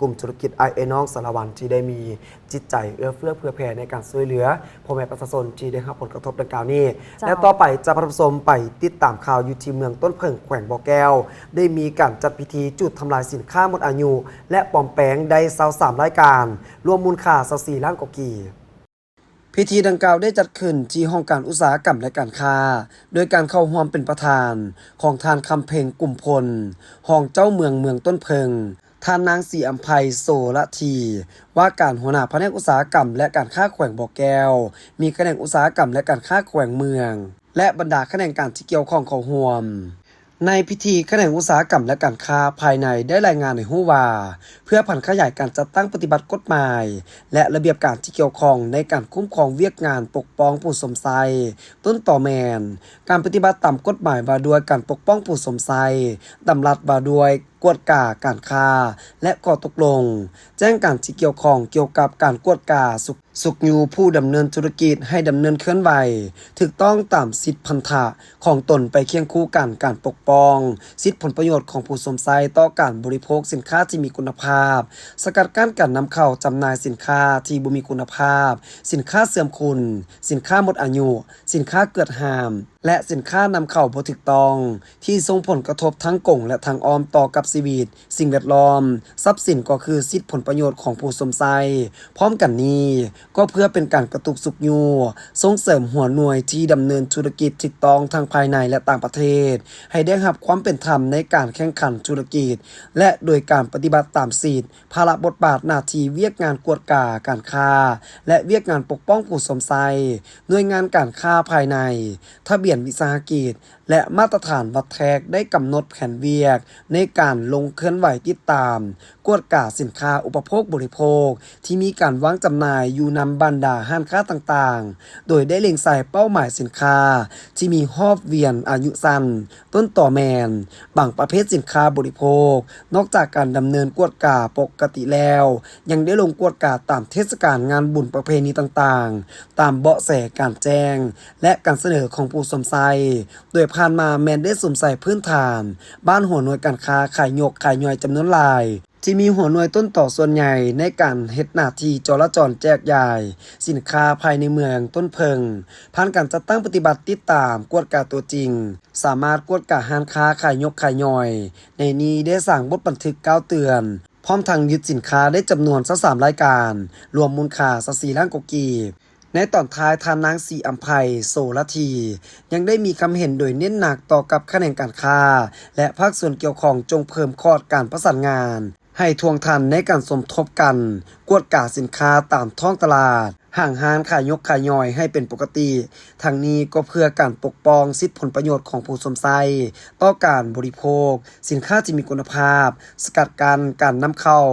ກຸ່ມທຸລະກິດອ້າຍເອື້ອຍນ້ອງສາລະວັນ ທີ່ໄດ້ມີຈິດໃຈເອື້ອເຟື້ອເຜື່ອແຜ່ໃນການຊ່ວຍເຫຼືອພໍ່ແມ່ປະຊາຊົນທີ່ໄດ້ຮັບຜົນກະທົບດັ່ງກ່າວນີ້. ເຈົ້າ. ແລະຕໍ່ໄປຈະພາທ່ານຜູ້ຊົມໄປຕິດຕາມຂ່າວຢູ່ທີ່ເມືອງຕົ້ນເຜິ້ງ ແຂວງບໍ່ແກ້ວ ໄດ້ມີການຈັດພິທີຈູດທຳລາຍສິນຄ້າໝົດອາຍຸ ແລະ ປອມແປງໄດ້ຊາວສາມລາຍການ ລວມມູນຄ່າຊາວສີ່ລ້ານກວ່າກີບ. ພິທີດັ່ງກ່າວໄດ້ຈັດຂຶ້ນທີ່ຫ້ອງການອຸດສາຫະກຳ ແລະ ການຄ້າ ໂດຍການເຂົ້າຮ່ວມເປັນປະທານຂອງທ່ານ ຄຳເພັງ ກຸມພົນ ຮອງເຈົ້າເມືອງເມືອງຕົ້ນເຜິ້ງ, ທ່ານນາງ ສີອຳໄພ ໂສລະທີ ວ່າການຫົວໜ້າພະແນກອຸດສາຫະກຳ ແລະ ການຄ້າແຂວງບໍ່ແກ້ວ, ມີຂະແໜງອຸດສາຫະກຳ ແລະ ການຄ້າແຂວງເມືອງ ແລະ ບັນດາຂະແໜງການທີ່ກ່ຽວຂ້ອງເຂົ້າຮ່ວມ. ໃນພິທີ, ຂະແໜງອຸດສາຫະກຳ ແລະ ການຄ້າພາຍໃນໄດ້ລາຍງານໃຫ້ຮູ້ວ່າ ເພື່ອຜັນຂະຫຍາຍການຈັດຕັ້ງປະຕິບັດກົດໝາຍ ແລະ ລະບຽບການທີ່ກ່ຽວຂ້ອງໃນການຄຸ້ມຄອງວຽກງານປົກປ້ອງຜູ້ຊົມໃຊ້ ຕົ້ນຕໍແມ່ນ ການປະຕິບັດຕາມກົດໝາຍວ່າດ້ວຍການປົກປ້ອງຜູ້ຊົມໃຊ້, ດຳລັດວ່າດ້ວຍກວດກາການຄ້າ ແລະ ຂໍ້ຕົກລົງແຈ້ງການທີ່ກ່ຽວຂ້ອງກ່ຽວກັບການກວດກາຊຸກ ຊຸກຍູ້ຜູ້ດຳເນີນທຸລະກິດໃຫ້ດຳເນີນເຄື່ອນໄຫວຖືກຕ້ອງຕາມສິດພັນທະຂອງຕົນໄປຄຽງຄູ່ກັນ, ການປົກປ້ອງສິດຜົນປະໂຫຍດຂອງຜູ້ຊົມໃຊ້ຕໍ່ການບໍລິໂພກສິນຄ້າທີ່ມີຄຸນນະພາບ, ສະກັດກັ້ນການນຳເຂົ້າຈຳໜ່າຍສິນຄ້າທີ່ບໍ່ມີຄຸນນະພາບ, ສິນຄ້າເສື່ອມຄຸນ, ສິນຄ້າໝົດອາຍຸ, ສິນຄ້າເກືອດຫ້າມ ແລະ ສິນຄ້ານຳເຂົ້າບໍ່ຖືກຕ້ອງ ທີ່ສົ່ງຜົນກະທົບທັງກົງ ແລະ ທາງອ້ອມຕໍ່ກັບຊີວິດ, ສິ່ງແວດລ້ອມ, ຊັບສິນ ກໍຄືສິດຜົນປະໂຫຍດຂອງຜູ້ຊົມໃຊ້. ພ້ອມກັນນີ້, ກໍເພື່ອເປັນການກະຕຸກຊຸກຍູ້, ສົ່ງເສີມຫົວໜ່ວຍທີ່ດຳເນີນທຸລະກິດຖືກຕ້ອງທັງພາຍໃນ ແລະ ຕ່າງປະເທດ ໃຫ້ໄດ້ຮັບຄວາມເປັນທຳໃນການແຂ່ງຂັນທຸລະກິດ ແລະ ໂດຍການປະຕິບັດຕາມສິດ, ພາລະບົດບາດໜ້າທີ່ວຽກງານກວດກາການຄ້າ ແລະ ວຽກງານປົກປ້ອງຜູ້ຊົມໃຊ້, ໜ່ວຍງານການຄ້າພາຍໃນ, ທະບຽນວິສາຫະກິດ ແລະ ມາດຕະຖານວັດແທກ ໄດ້ກຳນົດແຜນວຽກໃນການລົງເຄື່ອນໄຫວຕິດຕາມ, ກວດກາສິນຄ້າອຸປະໂພກບໍລິໂພກ ທີ່ມີການວາງຈຳໜ່າຍຢູ່ນຳບັນດາຮ້ານຄ້າຕ່າງໆ, ໂດຍໄດ້ເລັງໃສ່ເປົ້າໝາຍສິນຄ້າທີ່ມີຮອບວຽນອາຍຸສັ້ນ, ຕົ້ນຕໍແມ່ນ ບາງປະເພດສິນຄ້າບໍລິໂພກ. ນອກຈາກການດຳເນີນກວດກາປົກກະຕິແລ້ວ, ຍັງໄດ້ລົງກວດກາຕາມເທດສະການງານບຸນປະເພນີຕ່າງໆ ຕາມເບາະແສການແຈ້ງ ແລະ ການສະເໜີຂອງຜູ້ຊົມໃຊ້, ໂດຍຜ່ານມາແມ່ນໄດ້ສຸມໃສ່ພື້ນຖານບ້ານຫົວໜ່ວຍການຄ້າຂາຍຍົກຂາຍຍ່ອຍຈຳນວນຫຼາຍ ທີ່ມີຫົວໜ່ວຍຕົ້ນຕໍສ່ວນໃຫຍ່ໃນການເຮັດໜ້າທີ່ຈໍລະຈອນແຈກຢາຍສິນຄ້າພາຍໃນເມືອງຕົ້ນເຜິ້ງ. ຜ່ານການຈັດຕັ້ງປະຕິບັດຕິດຕາມກວດກາຕົວຈິງ, ສາມາດກວດກາຮ້ານຄ້າຂາຍຍົກຂາຍຍ່ອຍ, ໃນນີ້ໄດ້ສ້າງບົດບັນທຶກກ່າວເຕືອນ, ພ້ອມທັງຍຶດສິນຄ້າໄດ້ຈຳນວນຊາວສາມລາຍການ, ລວມມູນຄ່າຊາວສີ່ລ້ານກວ່າກີບ. ໃນຕອນທ້າຍ, ທ່ານນາງ ສີອຳໄພ ໂສລະທີ ຍັງໄດ້ມີຄຳເຫັນໂດຍເນັ້ນໜັກຕໍ່ກັບຂະແໜງການຄ້າ ແລະ ພາກສ່ວນກ່ຽວຂ້ອງຈົ່ງເພີ່ມຂອດການປະສານງານໃຫ້ທ່ວງທັນໃນການສົມທົບກັນກວດກາສິນຄ້າຕາມທ້ອງຕະຫຼາດ, ຫ້າງຮ້ານຂາຍຍົກຂາຍຍ່ອຍໃຫ້ເປັນປົກກະຕິ. ທັງນີ້ກໍເພື່ອການປົກປ້ອງສິດຜົນປະໂຫຍດຂອງຜູ້ຊົມໃຊ້ຕໍ່ການບໍລິໂພກສິນຄ້າທີ່ມີຄຸນນະພາບ, ສະກັດກັ້ນການນຳເຂົ້າ,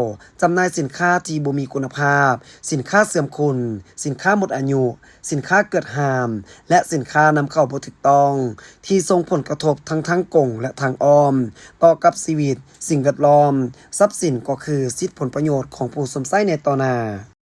ຈຳໜ່າຍສິນຄ້າທີ່ບໍ່ມີຄຸນນະພາບ, ສິນຄ້າເສື່ອມຄຸນ, ສິນຄ້າໝົດອາຍຸ, ສິນຄ້າເກີດຫ້າມ ແລະ ສິນຄ້ານຳເຂົ້າບໍ່ຖືກຕ້ອງ ທີ່ສົ່ງຜົນກະທົບທັງທາງກົງ ແລະ ທາງອ້ອມ ຕໍ່ກັບຊີວິດ, ສິ່ງແວດລ້ອມ, ຊັບສິນ ກໍຄືສິດຜົນປະໂຫຍດຂອງຜູ້ຊົມໃຊ້ໃນຕໍ່ໜ້າ.